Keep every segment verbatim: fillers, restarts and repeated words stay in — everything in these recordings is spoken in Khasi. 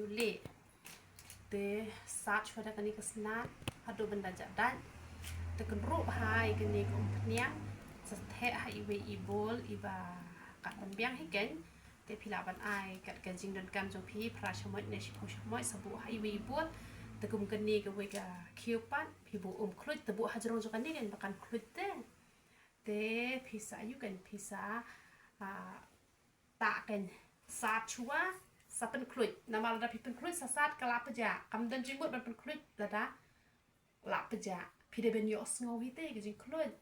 Leh. Te sat shuwa da kane ka snat haduh ban da jah dait. Te kynruh bha ïa kane ka umphniang. Sa theh ha iwei i bowl iba kat ban biang hi keiñ. Te phi lah ban ai kat ka jingdonkam jong phi, phra shamoit ne shiphew shamoit, sa buh ha iwei i bowl. Te kum kane kawei ka khiew pat phi buh um khluit, te buh ha jrong jong kane keiñ ba kan khluit te. Te phi sa ïoh keiñ, phi sa, ah, tah keiñ, sat shuwa, sa pynkhluit. Namar lada phi pynkhluit sa sat ka la pjah. Kam don jingmut ban pynkhluit lada la pjah. Phi dei ban ïohsngew hi te ka jingkhluit.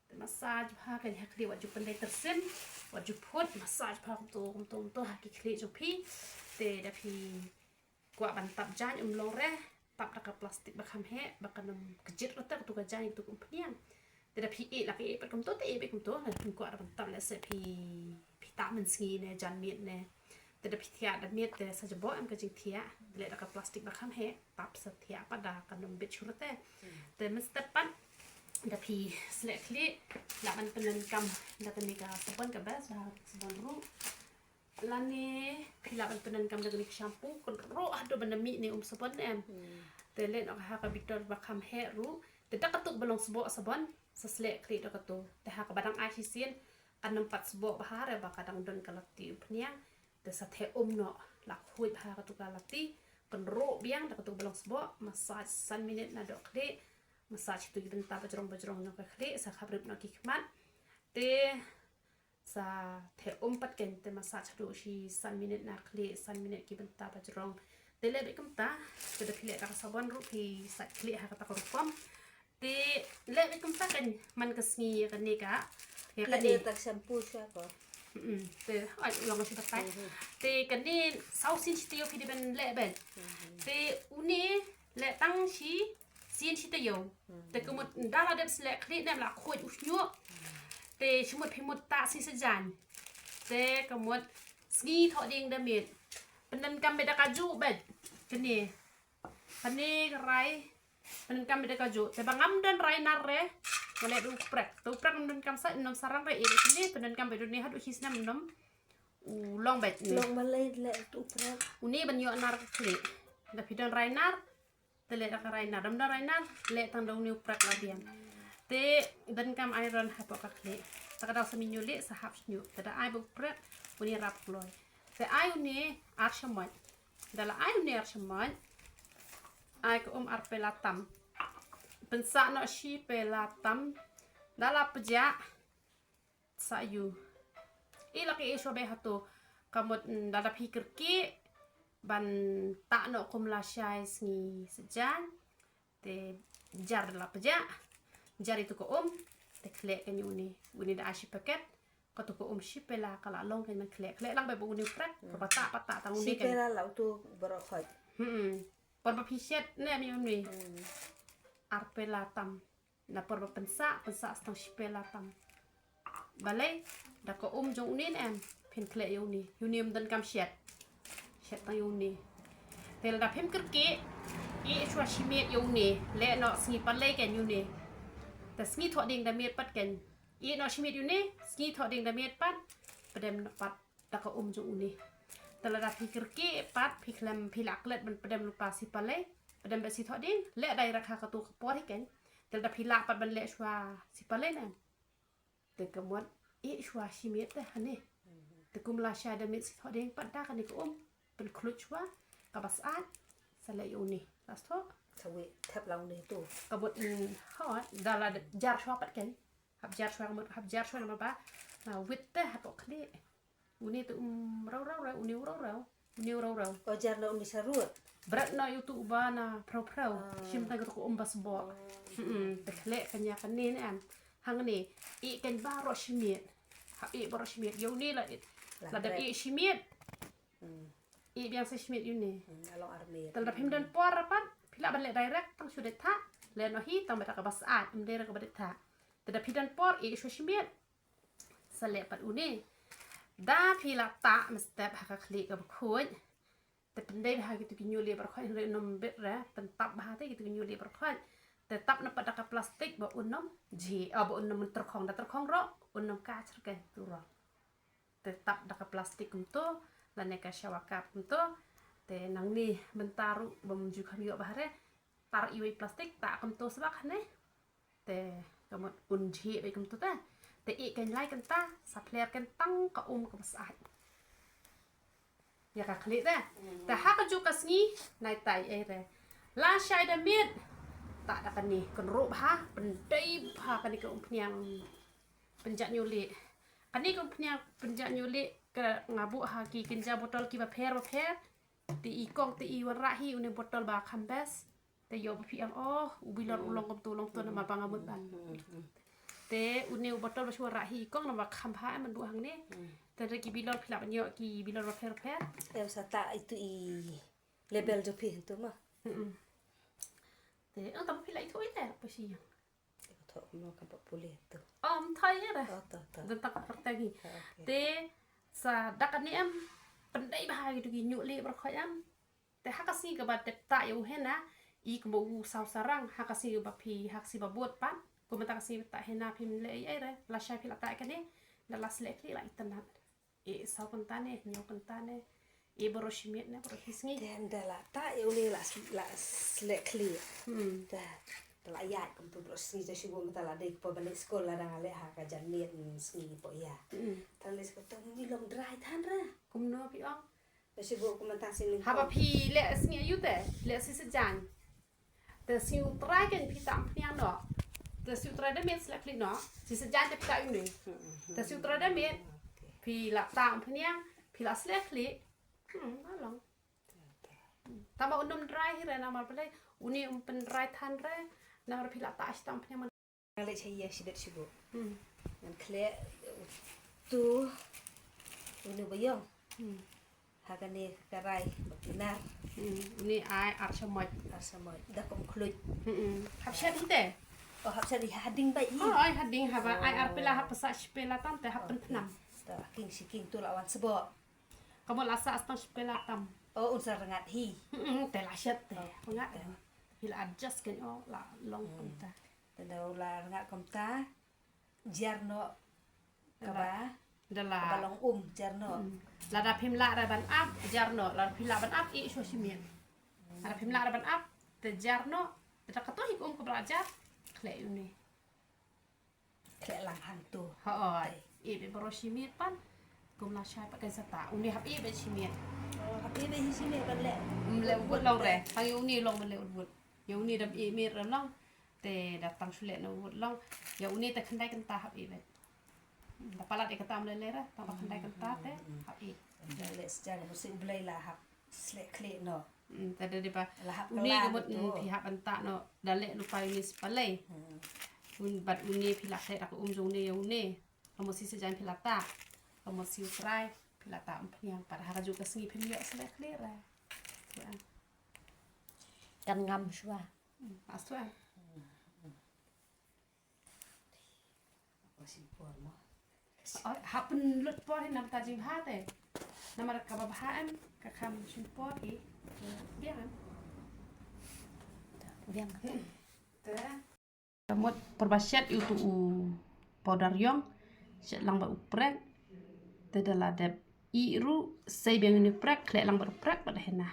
Te massage bha keiñ ha khlieh, wat ju pyndei tyrsim, wat ju phut, massage bha kumto kumto kumto ha ki khlieh jong phi. Te da phi kwah ban tap jaiñ, um long re, tap da ka plastik ba kham heh, ba kan ym kjit ruh te katu ka jaiñ, katu ka umphniang. Te da phi ïeh, la phi ïeh pat kumto te ïeh pat kumto, lada phi kwah da ban tap, lehse phi, phi tap mynsngi ne janmiet ne. Te da phi thiah da miet te sa jaboh em ka jingthiah, leh da ka plastik ba kham heh, tap sa thiah pat da kan ym bit shuh ruh te. Te mynstep pat da phi sleh khlieh, lah ban pyndonkam da kane ka sabon, ka best, da sabon ruh. Lane phi lah ban pyndonkam da kane ka shampoo, kynruh haduh ban da mih ne um sabon em. Te leh noh ha ka bitor ba kham heh ruh. Te da katu ba long sboh sabon, sa sleh khlieh da katu. Te ha kaba dang ai shisien, kan ym pat sboh bha re ba ka dang don ka lati umphniang. Te sa theh um noh, la khuid bha katu ka lati. Kynruh biang da katu ba long sboh, massage san minit naduh khlieh. Massage tu ki bynta bajrong bajrong jong ka khlieh, sa khaprip noh ki khmat. Te sa theh um pat keiñ, te massage haduh shi san minit na khlieh, san minit ki bynta bajrong. Te leh beit kumta, te da phi leh da ka sabon ruh phi sait khlieh ha kata ka rukom. Te leh beit kumta keiñ man ka sngi ïa kane ka, ïa kane. Leh da ka shampoo sha ko. Mm, te, ai, long shi batai. Te kane saw sien shi taïew phi dei ban leh beit. Te une leh tang shi sien shi taïew. Te ka mut ynda la dep sleh khlieh ne em la khuid u shñiuh. Te shi mut phi mut tah sngi sajan. Te ka mut sngi thohdieng da miet. Pyndonkam beit da kajuh beit. Kane. Kane ka rai. Pyndonkam beit da kajuh. Te ba ngam don rai nar re. Nga leh da u prek. Te u prek ngam donkam sa, ngam sarang re, ïa kane pyndonkam beit da une haduh shi snem ngam u long beit. Long balei leh da u prek? Une ban ïoh nar ka khlieh. Da phi don rai nar. Te leh da ka rai nar, dam da rai nar, leh tang da une u prek la biang. Te donkam iron hapoh ka khlieh. Te ka daw sa mynñiew leh sa hap shñiuh. Te da ai ba u prek, une rap kloi. Te ai une ar shamoit. Da la ai une ar shamoit. Ai ka um ar pela tam. Pynsah noh shi pela tam. Da la pjah. Sa ïu. I la ki ïa shuwa beit hato. Ka mut, mm, lada phi kyrkieh ban tah noh kum lashai sngi sajan. Te jar la pjah. Jar itu ka um. Te khleh kane une. Une da ai shi paket. Katu ka um shi pela ka la long kane man khleh. Khleh lang beit ba une u prek. Ba tah, ba tah tang une. Shi pela la utu baroh khoit. Hmm. Por ba phi shet ne mi une. Ar pela tam. Na por ba pynsah, pynsah sa tang shi pela tam. Balei, da ka um jong une ne em, phin khleh ïa une. Ïa une ym donkam shet. Shet tang ïa une. Te lada phim kyrkieh, ïeh shuwa shi miet ïa une. Leh noh sngi palei keiñ ïa une. Te sngi thohdieng da miet pat keiñ. Ïeh noh shi miet ïa une, sngi thohdieng da miet pat. Pdem noh pat. Da ka um jong une. Te lada phi kyrkieh pat phi khlem phi la klet ban pdem lypa shi palei. Pdem beit shi thohdieng, leh direct ha katu ka por hi keiñ. Te lada phi lah pat ban leh shuwa shi palei ne em. Te ka mut ïeh shuwa shi miet te hangne. Te kum lashai da miet shi thohdieng pat da kane ka um. Pynkhluit shuwa, kaba sat, sa leh ïa une. Last ho. Sa wit thep lang une tu. Ka mut, mm, ho, da la jar shuwa pat keiñ. Hap jar shuwa ka mut, hap jar shuwa namar ba. Na wit te hapoh khlieh. Une te um raw raw raw, une u raw raw, une u raw raw. O jar na une sha rud. Bret na ïa utu uba na phrew phrew. Shim tang katu ka um ba sboh. Mm, te khleh kane kane ne em. Hangne, ïeh keiñ baroh shi miet. Hap ïeh baroh shi miet. Ïa une la ïeh. La dep ïeh shi miet. Ïeh biang sa shi miet ïa une. Te lada phim don por pat, phi lah ban leh direct tang shu dei thah. Leh noh hi tang ba da kaba sat, ym dei da kaba dei thah. Te da phi don por, ïeh shu shi miet. Sa leh pat une. Da phi la tah mynstep ha ka khlieh kaba khuid. Te pyndei bha kitu ki ñiuh lieh baroh khoit, hynrei ym bit re, pyntap bha te kitu ki ñiuh lieh baroh khoit. Te tap noh pat da ka plastik ba un ym jhieh, ah, ba un ym tyrkhong, da tyrkhong ruh un ym kah syrkei tu ruh. Te tap da ka plastik kumto, lane ka shower cap kumto. Te nangne mynta ruh bym ju kham ïoh bha re. Tar iwei plastik ta kumto sbak ne. Te ka mut un jhieh beit kumto te. Te i kan lai kynta sa phler kan tang ka um ka bas ai. Ïa ka khlieh te. Te ha ka juk ka sngi nai tai ei re. La shai da miet. Ta da kane kan ruh bha pyndei bha kane ka umphniang. Pynjah ñiuh lieh. Kane ka umphniang pynjah ñiuh lieh ka nga buh ha ki kynja botol ki bapher bapher. Te i kong te i wanrah hi une botol ba kham best. Te ïoh ba phi ang oh u bilor u long kumto long to namar ba nga mut ban. Te une u botol ba shu wanrah hi i kong namar kham bha em ban buh hangne. Te re ki bilor phi lah ban ïoh ki bilor bapher bapher. Em sa ta itu i label jo phi tu ma. Te ang ta ba phi lah itu i te pa shi yang. Te ko thok mo ka pa pule tu. Om thai ya re. Oh to to. Dan tak pertengi. Okay. Te sa dak ni em pyndei bha gitu ki ñiuh lieh berkhoi em. Te ha ka sngi kaba dep ta ïa u hena i kumba u saw sarang ha ka sngi kaba phi ha ka sngi ba bud pat. Kumba ta ka sngi ta hena phim leh ei ei re. La shai phi la ta kane da la sleh khlieh la itynnat. E saw kynta ne hynñiew kynta ne. E baroh shi miet ne baroh shi sngi. Te da la ta ïa une la la sleh khlieh. Hmm. Da da la ïaid kumto baroh shi sngi da shu bun mynta la dei kpo ba leit skul la dang leh ha ka janmiet sngi po ïa. Hmm. Ta leit skul to mi lom dry than ra. Kumno phi ong? Ba shu bun kumta sngi. Haba phi leh sngi ayu te leh sngi sajan. Te sngi u trai kan phi ta umphniang noh. Te sngi u trai da miet sleh khlieh noh. Sngi sajan te phi ta une. Te sngi u trai da miet phi la ta umphniang phi la sleh khlieh. Hmm, nga long. Tama un ym dry hi re namar balei une um pyndry than re namar phi la ta shi ta umphniang. Nga leh cha ïa shibit shibu. Hmm. Ngan khleh utu une ba ïong. Hmm. Ha kane ka rai ba pinar. Hmm. Une ai ar shamoit. Ar shamoit. Da kum khluit. Hmm. Hap shat hi te. Oh hap shat hi ha ding bai hi. Oh ai ha ding haba ai ar pela hap pasa shipela tam te hap pynthnam. Ta king shi king tu la wan sebo. Kamu la sa astang shipela tam. Oh un sa rngat hi. Hmm. Te la shat te. Rngat. Hi la adjust kan oh la long kumta. Te da la rngat kumta. Jar noh kaba da la kaba long um jar noh. Hmm. Lada phim lah ra ban ap jar noh, lada phim lah ban ap i shu shimian. Lada phim lah ra ban ap te jar noh, te da kato hi um kaba jar khleh une. Khleh lang hangto. Hooid. I be baro shimian pan kum la shai pa kan sata une hap i be shimian. Oh hap i be shimian ban leh. Um leh wut long re. Hangi une long ban leh wut. Ya une dam i mir long. Te da tang shu leh na wut long. Ya une te khyndai kynta hap i beit. Da palat i kata mlei lei ra tang ba khyndai kynta te hap i. Da leh sjan musi u Blei la hap sleh khleh noh. Te da dei ba la hap une ka mut phi hap anta noh da leh nu pai une spalei. Un bat une phi la khleh da ka um jong une ya une. Ka mut si sjan phi la ta. Ka mut si u trai phi la ta um phniang pat ha ka ju ka sngi phim ïoh sleh khleh ra. Kan ngam shwa. Aswa. Hap pynlut por hi nam ta jing bha te. Namar kaba bha em ka kham shim por hi. Biang em. Biang. Te. Ka mut pyrba shet ïa utu u powder ïong shet lang bad u prek. Te da la dep i ruh sei biang ïa u prek khleh lang bad u prek bad hena.